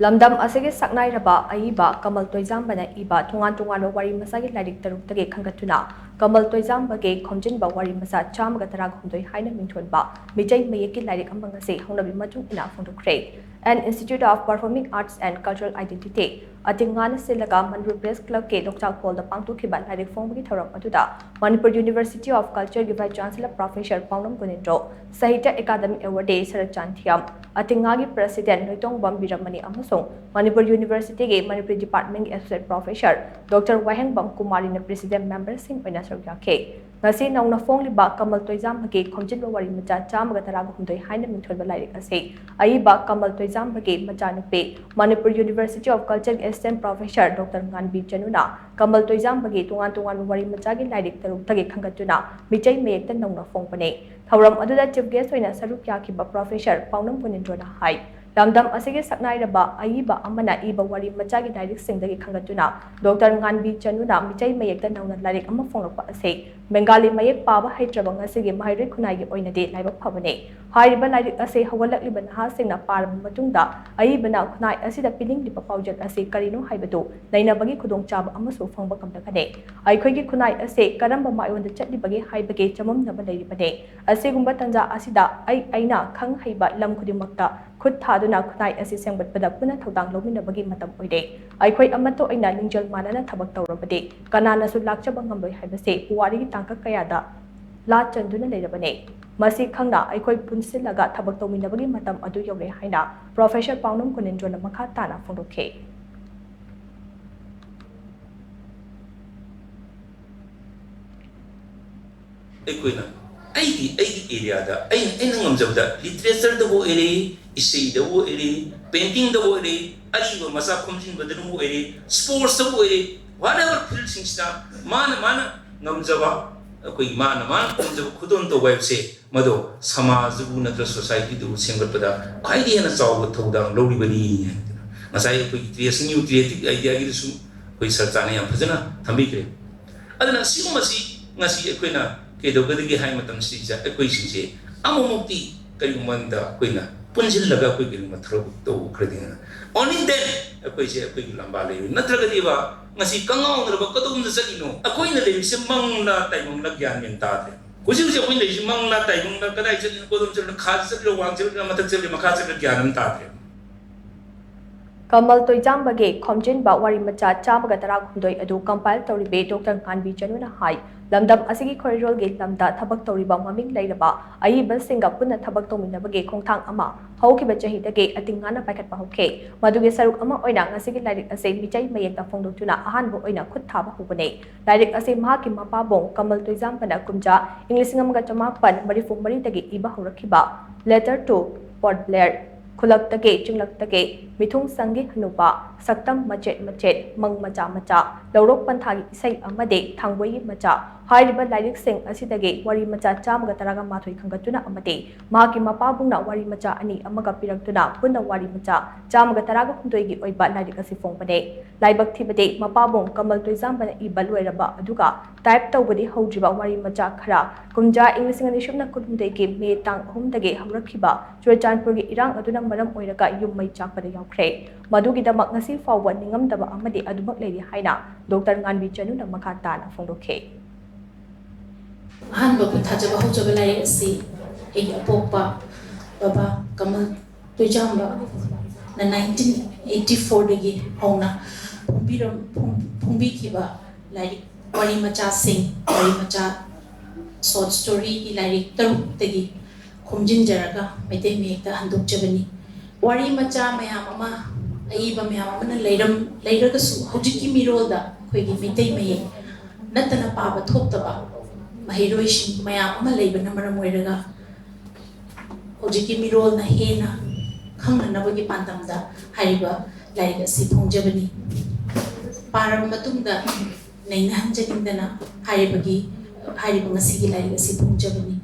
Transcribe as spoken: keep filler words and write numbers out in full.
ꯂꯝꯗꯝ ꯑꯁꯤꯒꯤ ꯁꯛꯅꯥꯏꯔꯕ ꯑꯏꯕ ꯀꯃꯜ ꯇꯣꯏꯖꯥꯝꯕꯅ ꯏꯕ ꯇꯣꯉꯥꯟ ꯇꯣꯉꯥꯟꯕ ꯋꯥꯔꯤ ꯃꯆꯥꯒꯤ ꯂꯥꯏꯔꯤꯛ ꯇꯔꯨꯛꯇꯒꯤ ꯈꯟꯒꯠꯇꯨꯅ ꯀꯃꯜ ꯇꯣꯏꯖꯥꯝꯕꯒꯤ ꯈꯣꯝꯖꯤꯟꯕ ꯋꯥꯔꯤ ꯃꯆꯥ ꯆꯥꯝꯃꯒ ꯇꯔꯥꯒ ꯍꯨꯝꯗꯣꯏ ꯍꯥꯏꯅ ꯃꯤꯡꯊꯣꯟꯕ ꯃꯤꯇꯩ ꯃꯌꯦꯛꯀꯤ ꯂꯥꯏꯔꯤꯛ ꯑꯃ ꯉꯁꯤ ꯍꯧꯅꯕꯤ ꯃꯇꯨꯡ ꯏꯟꯅ ꯐꯣꯡꯗꯣꯛꯈ꯭ꯔꯦ꯫ An Institute of Performing Arts and Cultural Identity, ꯑꯇꯤꯡꯉꯥꯅ ꯁꯤꯜꯂꯒ ꯃꯅꯤꯄꯨꯔ ꯄ꯭ꯔꯦꯁ ꯀ꯭ꯂꯕꯀꯤ ꯂꯣꯛꯆꯥꯛ ꯍꯣꯜꯗ ꯄꯥꯡꯊꯣꯛꯈꯤꯕ ꯂꯥꯏꯔꯤꯛ ꯐꯣꯡꯕꯒꯤ ꯊꯧꯔꯝ ꯑꯗꯨꯗ ꯃꯅꯤꯄꯨꯔ ꯌꯨꯅꯤꯚꯔꯁꯤꯇꯤ ꯑꯣꯐ ꯀꯜꯆꯔꯒꯤ ꯚꯥꯏꯁ ꯆꯥꯟꯁꯦꯂꯔ ꯄ꯭ꯔꯣꯐꯦꯁꯔ ꯄꯥꯎꯅꯝ ꯒꯨꯅꯦꯟꯗ꯭ꯔꯣ, ꯁꯥꯍꯤꯇ꯭ꯌ ꯑꯦꯀꯥꯗꯃꯤ ꯑꯦꯋꯥꯔꯗꯤ ꯁꯔꯠ ꯆꯥꯟꯊꯤꯌꯝ, ꯑꯇꯤꯡꯉꯥꯒꯤ ꯄ꯭ꯔꯦꯁꯤꯗꯦꯟꯠ ꯅꯣꯏꯇꯣꯡꯕꯝ ꯕꯤꯔꯃꯅꯤ ꯑꯃꯁꯨꯡ ꯃꯅꯤꯄꯨꯔ ꯌꯨꯅꯤꯚꯔꯁꯤꯇꯤꯒꯤ ꯃꯅꯤꯄꯨꯔꯤ ꯗꯤꯄꯥꯔꯠꯃꯦꯟꯒꯤ ꯑꯦꯁꯣꯁꯤꯌꯦꯠ ꯄ꯭ꯔꯣꯐꯦꯁꯔ ꯗꯣꯛꯇꯔ ꯋꯥꯍꯦꯡꯕꯝ ꯀꯨꯃꯥꯔꯤꯅ ꯄ꯭ꯔꯦꯁꯤꯗꯦꯟꯠ ꯃꯦꯝꯕꯔꯁꯤꯡ ꯑꯣꯏꯅ ꯁꯔꯨꯛ ꯌꯥꯈꯤ꯫ ꯉꯁꯤ ꯅꯧꯅ ꯐꯣꯡꯂꯤꯕ ꯀꯃꯜ ꯇꯣꯏꯖꯥꯝꯕꯒꯤ ꯈꯣꯝꯖꯤꯟꯕ ꯋꯥꯔꯤ ꯃꯆꯥ ꯆꯥꯝꯃꯒ ꯇꯔꯥꯒ ꯍꯨꯝꯗꯣꯏ ꯍꯥꯏꯅ ꯃꯤꯡꯊꯣꯟꯕ ꯂꯥꯏꯔꯤꯛ ꯑꯁꯤ ꯑꯏꯕ ꯀꯃꯜ ꯇꯣꯏꯖꯥꯝꯕꯒꯤ ꯃꯆꯥꯅꯨꯄꯤ, ꯃꯅꯤꯄꯨꯔ ꯌꯨꯅꯤꯚꯔꯁꯤꯇꯤ ꯑꯣꯐ ꯀꯜꯆꯔꯒꯤ ꯑꯦꯁꯤꯁꯇꯦꯟꯠ ꯄ꯭ꯔꯣꯐꯦꯁꯔ ꯗꯣꯛꯇꯔ ꯉꯥꯟꯕꯤ ꯆꯅꯨꯅ ꯀꯃꯜ ꯇꯣꯏꯖꯥꯝꯕꯒꯤ ꯇꯣꯉꯥꯟ ꯇꯣꯉꯥꯟꯕ ꯋꯥꯔꯤ ꯃꯆꯥꯒꯤ ꯂꯥꯏꯔꯤꯛ ꯇꯔꯨꯛꯇꯒꯤ ꯈꯟꯒꯠꯇꯨꯅ ꯃꯤꯇꯩ ꯃꯌꯦꯛꯇ ꯅꯧꯅ ꯐꯣꯡꯕꯅꯤ꯫ ꯊꯧꯔꯝ ꯑꯗꯨꯗ ꯆꯤꯐ ꯒꯦꯁ꯭ꯠ ꯑꯣꯏꯅ ꯁꯔꯨꯛ ꯌꯥꯈꯤꯕ ꯄ꯭ꯔꯣꯐꯦꯁꯔ ꯄꯥꯎꯅꯝ ꯒꯨꯅꯦꯟꯗ꯭ꯔꯣꯅ ꯍꯥꯏ, ꯂꯝꯗꯝ ꯑꯁꯤꯒꯤ ꯁꯛꯅꯥꯏꯔꯕ ꯑꯏꯕ ꯑꯃꯅ ꯏꯕ ꯋꯥꯔꯤ ꯃꯆꯥꯒꯤ ꯂꯥꯏꯔꯤꯛꯁꯤꯡꯗꯒꯤ ꯈꯟꯒꯠꯇꯨꯅ ꯗꯣꯛꯇꯔ ꯉꯥꯟꯕꯤ ꯆꯅꯨꯅ ꯃꯤꯇꯩ ꯃꯌꯦꯛꯇ ꯅꯧꯅ ꯂꯥꯏꯔꯤꯛ ꯑꯃ ꯐꯣꯡꯂꯛꯄ ꯑꯁꯤ ꯕꯦꯡꯒꯥꯂꯤ ꯃꯌꯦꯛ ꯄꯥꯕ ꯍꯩꯇ꯭ꯔꯕ ꯉꯁꯤꯒꯤ ꯃꯍꯩꯔꯣꯏ ꯈꯨꯟꯅꯥꯏꯒꯤ ꯑꯣꯏꯅꯗꯤ ꯂꯥꯏꯕꯛ ꯐꯕꯅꯤ꯫ ꯍꯥꯏꯔꯤꯕ ꯂꯥꯏꯔꯤꯛ ꯑꯁꯤ ꯍꯧꯒꯠꯂꯛꯂꯤꯕ ꯅꯍꯥꯁꯤꯡꯅ ꯄꯥꯔꯕ ꯃꯇꯨꯡꯗ ꯑꯏꯕꯅ ꯈꯨꯟꯅꯥꯏ ꯑꯁꯤꯗ ꯄꯤꯅꯤꯡꯂꯤꯕ ꯄꯥꯎꯖꯦꯜ ꯑꯁꯤ ꯀꯔꯤꯅꯣ ꯍꯥꯏꯕꯗꯨ ꯅꯩꯅꯕꯒꯤ ꯈꯨꯗꯣꯡꯆꯥꯕ ꯑꯃꯁꯨ ꯐꯪꯕ ꯉꯝꯂꯒꯅꯤ꯫ ꯑꯩꯈꯣꯏꯒꯤ ꯈꯨꯟꯅꯥꯏ ꯑꯁꯤ ꯀꯔꯝꯕ ꯃꯥꯏꯑꯣꯟꯗ ꯆꯠꯂꯤꯕꯒꯦ ꯍꯥꯏꯕꯒꯤ ꯆꯃꯝꯅꯕ ꯂꯩꯔꯤꯕꯅꯤ꯫ ꯑꯁꯤꯒꯨꯝꯕ ꯇꯥꯟꯖꯥ ꯑꯁꯤꯗ ꯑꯩ, ꯑꯩꯅ ꯈꯪ ꯍꯩꯕ ꯂꯝ ꯈꯨꯗꯤꯡꯃꯛꯇ ꯈꯨꯠ ꯊꯥꯗꯨꯅ ꯈꯨꯟꯅꯥꯏ ꯑꯁꯤ ꯁꯦꯝꯒꯠꯄꯗ ꯄꯨꯟꯅ ꯊꯧꯗꯥꯡ ꯂꯧꯃꯤꯟꯅꯕꯒꯤ ꯃꯇꯝ ꯑꯣꯏꯔꯦ꯫ ꯑꯩꯈꯣꯏ ꯑꯃꯠꯇ ꯑꯣꯏꯅ ꯂꯤꯡꯖꯦꯜ ꯃꯥꯟꯅꯅ ꯊꯕꯛ ꯇꯧꯔꯕꯗꯤ ꯀꯅꯥꯅꯁꯨ ꯂꯥꯛꯆꯕ ꯉꯝꯂꯣꯏ ꯍꯥꯏꯕꯁꯤ ꯄꯨꯋꯥꯔꯤꯒꯤ ꯇꯥꯡꯀꯛ ꯀꯌꯥꯗ ꯂꯥ ꯆꯟꯗꯨꯅ ꯂꯩꯔꯕꯅꯤ꯫ ꯃꯁꯤ ꯈꯪꯅ ꯑꯩꯈꯣꯏ ꯄꯨꯟꯁꯤꯜꯂꯒ ꯊꯕꯛ ꯇꯧꯃꯤꯟꯅꯕꯒꯤ ꯃꯇꯝ ꯑꯗꯨ ꯌꯧꯔꯦ ꯍꯥꯏꯅ ꯄ꯭ꯔꯣꯐꯦꯁꯔ ꯄꯥꯎꯅꯝ ꯒꯨꯅꯦꯟꯗ꯭ꯔꯣꯅ ꯃꯈꯥ ꯇꯥꯅ ꯐꯣꯡꯗꯣꯛꯈꯤ꯫ ꯑꯩꯈꯣꯏꯅ ꯑꯩꯒꯤ, ꯑꯩꯒꯤ ꯑꯦꯔꯤꯌꯥꯗ ꯑꯩꯅ, ꯑꯩꯅ ꯉꯝꯖꯕꯗ ꯂꯤꯇꯔꯦꯆꯔꯗꯕꯨ ꯑꯣꯏꯔꯦ, ꯏꯁꯩꯗꯕꯨ ꯑꯣꯏꯔꯦ, ꯄꯦꯟꯇꯤꯡꯗꯕꯨ ꯑꯣꯏꯔꯦ, ꯑꯔꯤꯕ ꯃꯆꯥ ꯈꯣꯝꯖꯤꯟꯕꯗꯕꯨ ꯑꯣꯏꯔꯦ, ꯁ꯭ꯄꯣꯔꯠꯁꯇꯕꯨ ꯑꯣꯏꯔꯦ, whatever field ꯁꯤꯡꯁꯤꯗ ꯃꯥꯅ, ꯃꯥꯅ ꯉꯝꯖꯕ, ꯑꯩꯈꯣꯏ ꯃꯥꯅ, ꯃꯥꯅ ꯉꯝꯖꯕ ꯈꯨꯗꯣꯜ ꯇꯧꯕ ꯍꯥꯏꯕꯁꯦ ꯃꯗꯣ ꯁꯃꯥꯖꯗꯨꯕꯨ ꯅꯠꯇ꯭ꯔ ꯁꯣꯁꯥꯏꯇꯤꯗꯨꯕꯨ ꯁꯦꯝꯒꯠꯄꯗ ꯈ꯭ꯋꯥꯏꯗꯒꯤ ꯍꯦꯟꯅ ꯆꯥꯎꯕ ꯊꯧꯗꯥꯡ ꯂꯧꯔꯤꯕꯅꯤ ꯍꯥꯏꯗꯅ ꯉꯁꯥꯏ ꯑꯩꯈꯣꯏꯒꯤ ꯀ꯭ꯔꯤꯌꯦꯁꯟ, ꯅ꯭ꯌꯨ ꯀ꯭ꯔꯤꯌꯦꯇꯤꯚ ꯑꯥꯏꯗꯤꯌꯥꯒꯤꯗꯁꯨ ꯑꯩꯈꯣꯏ ꯁꯔ ꯆꯥꯅ ꯌꯥꯝ ꯐꯖꯅ ꯊꯝꯕꯤꯈ꯭ꯔꯦ꯫ ꯑꯗꯨꯅ ꯁꯤꯒꯨꯝꯕꯁꯤ ꯉꯁꯤ ꯑꯩꯈꯣꯏꯅ ꯀꯩꯗꯧꯒꯗꯒꯦ ꯍꯥꯏ ꯃꯇꯝꯁꯤꯗ ꯑꯩꯈꯣꯏꯁꯤꯡꯁꯦ ꯑꯃꯃꯛꯇꯤ ꯀꯔꯤꯒꯨꯝꯕ ꯑꯃꯗ ꯑꯩꯈꯣꯏꯅ ꯄꯨꯟꯁꯤꯜꯂꯒ ꯑꯩꯈꯣꯏ ꯀꯔꯤꯒꯨꯝꯕ ꯊꯕꯛ ꯇꯧꯈ꯭ꯔꯗꯤ, only then ꯑꯩꯈꯣꯏꯁꯦ ꯑꯩꯈꯣꯏꯒꯤ ꯂꯝꯕꯥ ꯂꯩꯔꯣꯏ꯫ ꯅꯠꯇ꯭ꯔꯒꯗꯤꯕ ꯉꯁꯤ ꯀꯉꯥꯎꯅꯔꯕ ꯀꯗꯣꯝꯗ ꯆꯠꯂꯤꯅꯣ? ꯑꯩꯈꯣꯏꯅ ꯂꯩꯔꯤꯁꯦ ꯃꯪꯂꯥ ꯇꯥꯏꯕꯪꯂꯥ ꯒ꯭ꯌꯥꯟ ꯃꯦꯟ ꯇꯥꯗ꯭ꯔꯦ꯫ ꯍꯧꯖꯤꯛ ꯍꯧꯖꯤꯛ ꯑꯩꯈꯣꯏꯅ ꯂꯩꯔꯤꯁꯦ ꯃꯪꯂꯥ ꯇꯥꯏꯕꯪꯂꯥ, ꯀꯗꯥꯏ ꯆꯠꯂꯤꯅꯣ, ꯀꯗꯣꯝ ꯆꯠꯂꯤꯅꯣ, ꯈꯥꯗ ꯆꯠꯂꯤꯔꯣ, ꯋꯥꯡ ꯆꯠꯂꯤꯔꯣ, ꯃꯊꯛ ꯆꯠꯂꯤꯔꯣ, ꯃꯈꯥ ꯆꯠꯂꯤꯔꯣ, ꯒ꯭ꯌꯥꯟ ꯑꯃ ꯇꯥꯗ꯭ꯔꯦ꯫ ꯀꯃꯜ ꯇꯣꯏꯖꯥꯝꯕꯒꯤ ꯈꯣꯝꯖꯤꯟꯕ ꯋꯥꯔꯤ ꯃꯆꯥ ꯆꯥꯝꯃꯒ ꯇꯔꯥꯍꯨꯝꯗꯣꯏ ꯑꯗꯨ compile ꯇꯧꯔꯤꯕꯤ ꯗꯣꯛꯇꯔ ꯉꯥꯟꯕꯤ ꯆꯅꯨꯅ ꯍꯥꯏ, ꯂꯝꯗꯝ ꯑꯁꯤꯒꯤ ꯈꯣꯔꯤꯔꯣꯜꯒꯤ ꯂꯝꯗ ꯊꯕꯛ ꯇꯧꯔꯤꯕ ꯃꯃꯤꯡ ꯂꯩꯔꯕ ꯑꯏꯕꯁꯤꯡꯒ ꯄꯨꯟꯅ ꯊꯕꯛ ꯇꯧꯃꯤꯟꯅꯕꯒꯤ ꯈꯣꯡꯊꯥꯡ ꯑꯃ ꯍꯧꯈꯤꯕ ꯆꯍꯤꯗꯒꯤ ꯑꯇꯤꯡ ꯉꯥꯅ ꯄꯥꯏꯈꯠꯄ ꯍꯧꯈꯤ꯫ ꯃꯗꯨꯒꯤ ꯁꯔꯨꯛ ꯑꯃ ꯑꯣꯏꯅ ꯉꯁꯤꯒꯤ ꯂꯥꯏꯔꯤꯛ ꯑꯁꯤ ꯃꯤꯇꯩ ꯃꯌꯦꯛꯇ ꯐꯣꯡꯗꯣꯛꯇꯨꯅ ꯑꯍꯥꯟꯕ ꯑꯣꯏꯅ ꯈꯨꯠ ꯊꯥꯕ ꯍꯧꯕꯅꯤ꯫ ꯂꯥꯏꯔꯤꯛ ꯑꯁꯤ ꯃꯍꯥꯛꯀꯤ ꯃꯄꯥꯕꯨꯡ ꯀꯃꯜ ꯇꯣꯏꯖꯥꯝꯕꯅ ꯀꯨꯝꯖꯥ ꯏꯪ ꯂꯤꯁꯤꯡ ꯑꯃꯒ ꯆꯃꯥꯄꯟ ꯃꯔꯤꯐꯨ ꯃꯔꯤꯗꯒꯤ ꯏꯕ ꯍꯧꯔꯛꯈꯤꯕ Letter to Port Blair, ꯈꯨꯜꯂꯛꯇꯒꯤ ꯆꯤꯡꯂꯛꯇꯒꯤ, ꯃꯤꯊꯨꯡ ꯁꯪꯒꯤ ꯍꯅꯨꯕ, ꯁꯛꯇꯝ ꯃꯆꯦꯠ ꯃꯆꯦꯠ, ꯃꯪ ꯃꯆꯥ ꯃꯆꯥ, ꯂꯧꯔꯣꯛ ꯄꯟꯊꯥꯒꯤ ꯏꯁꯩ ꯑꯃꯗꯤ ꯊꯥꯡꯒꯣꯏꯒꯤ ꯃꯆꯥ ꯍꯥꯏꯔꯤꯕ ꯂꯥꯏꯔꯤꯛꯁꯤꯡ ꯑꯁꯤꯗꯒꯤ ꯋꯥꯔꯤ ꯃꯆꯥ ꯆꯥꯝꯃꯒ ꯇꯔꯥꯒ ꯃꯥꯊꯣꯏ ꯈꯟꯒꯠꯇꯨꯅ ꯑꯃꯗꯤ ꯃꯍꯥꯛꯀꯤ ꯃꯄꯥꯕꯨꯡꯅ ꯋꯥꯔꯤ ꯃꯆꯥ ꯑꯅꯤ ꯑꯃꯒ ꯄꯤꯔꯛꯇꯨꯅ ꯄꯨꯟꯅ ꯋꯥꯔꯤ ꯃꯆꯥ ꯆꯥꯝꯃꯒ ꯇꯔꯥꯒ ꯍꯨꯝꯗꯣꯏꯒꯤ ꯑꯣꯏꯕ ꯂꯥꯏꯔꯤꯛ ꯑꯁꯤ ꯐꯣꯡꯕꯅꯤ꯫ ꯂꯥꯏꯕꯛ ꯊꯤꯕꯗꯤ ꯃꯄꯥꯕꯨꯡ ꯀꯃꯜ ꯇꯣꯏꯖꯥꯝꯕꯅ ꯏꯕ ꯂꯣꯏꯔꯕ ꯑꯗꯨꯒ type ꯇꯧꯕꯗꯤ ꯍꯧꯗ꯭ꯔꯤꯕ ꯋꯥꯔꯤ ꯃꯆꯥ ꯈꯔ ꯀꯨꯝꯖꯥ ꯏꯪ ꯂꯤꯁꯤꯡ ꯑꯅꯤ ꯁꯨꯞꯅ ꯀꯨꯟꯍꯨꯝꯗꯣꯏꯒꯤ ꯃꯦ ꯇꯥꯡ ꯑꯍꯨꯝꯗꯒꯤ ꯍꯧꯔꯛꯈꯤꯕ ꯆꯨꯔꯆꯥꯟꯄꯨꯔꯒꯤ ꯏꯔꯥꯡ ꯑꯗꯨꯅ ꯃꯔꯝ ꯑꯣꯏꯔꯒ ꯌꯨꯝ ꯃꯩ ꯆꯥꯛꯄꯗ ꯌꯥꯎꯈ꯭ꯔꯦ꯫ ꯃꯗꯨꯒꯤꯗꯃꯛ ꯉꯁꯤ ꯐꯥꯎꯕ ꯅꯤꯡꯉꯝꯗꯕ ꯑꯃꯗꯤ ꯑꯗꯨꯃꯛ ꯂꯩꯔꯤ ꯍꯥꯏꯅ ꯗꯣꯛꯇꯔ ꯉꯥꯟꯕꯤ ꯆꯅꯨꯅ ꯃꯈꯥ ꯇꯥꯅ ꯐꯣꯡꯗꯣꯛꯈꯤ꯫ ꯑꯍꯥꯟꯕ ꯈꯨꯠ ꯊꯥꯖꯕ ꯍꯧꯖꯕ ꯂꯥꯏꯔꯤꯛ ꯑꯁꯤ ꯑꯩꯒꯤ ꯑꯄꯣꯛꯄ ꯕꯕꯥ ꯀꯃꯜ ꯇꯣꯏꯖꯥꯝꯕꯅ nineteen eighty fourꯗꯒꯤ ꯍꯧꯅ ꯐꯣꯡꯕꯤꯔꯝ-, ꯐꯣꯡ-, ꯐꯣꯡꯕꯤꯈꯤꯕ ꯂꯥꯏꯔꯤꯛ ꯋꯥꯔꯤ ꯃꯆꯥꯁꯤꯡ, ꯋꯥꯔꯤ ꯃꯆꯥ short storyꯒꯤ ꯂꯥꯏꯔꯤꯛ ꯇꯔꯨꯛꯇꯒꯤ ꯈꯣꯝꯖꯤꯟꯖꯔꯒ ꯃꯩꯇꯩ ꯃꯌꯦꯛꯇ ꯍꯟꯗꯣꯛꯆꯕꯅꯤ꯫ ꯋꯥꯔꯤ ꯃꯆꯥ ꯃꯌꯥꯝ ꯑꯃ, ꯑꯏꯕ ꯃꯌꯥꯝ ꯑꯃꯅ ꯂꯩꯔꯝ-, ꯂꯩꯔꯒꯁꯨ ꯍꯧꯖꯤꯛꯀꯤ ꯃꯤꯔꯣꯜꯗ ꯑꯩꯈꯣꯏꯒꯤ ꯃꯩꯇꯩ ꯃꯌꯦꯛ ꯅꯠꯇꯅ ꯄꯥꯕ ꯊꯣꯛꯇꯕ ꯃꯍꯩꯔꯣꯏꯁꯤꯡ ꯃꯌꯥꯝ ꯑꯃ ꯂꯩꯕꯅ ꯃꯔꯝ ꯑꯣꯏꯔꯒ ꯍꯧꯖꯤꯛꯀꯤ ꯃꯤꯔꯣꯜꯅ ꯍꯦꯟꯅ ꯈꯪꯅꯅꯕꯒꯤ ꯄꯥꯟꯗꯝꯗ ꯍꯥꯏꯔꯤꯕ ꯂꯥꯏꯔꯤꯛ ꯑꯁꯤ ꯐꯣꯡꯖꯕꯅꯤ꯫ ꯄꯥꯔꯕ ꯃꯇꯨꯡꯗ ꯅꯩꯅꯍꯟꯖꯅꯤꯡꯗꯅ ꯍꯥꯏꯔꯤꯕꯒꯤ, ꯍꯥꯏꯔꯤꯕ ꯉꯁꯤꯒꯤ ꯂꯥꯏꯔꯤꯛ ꯑꯁꯤ ꯐꯣꯡꯖꯕꯅꯤ꯫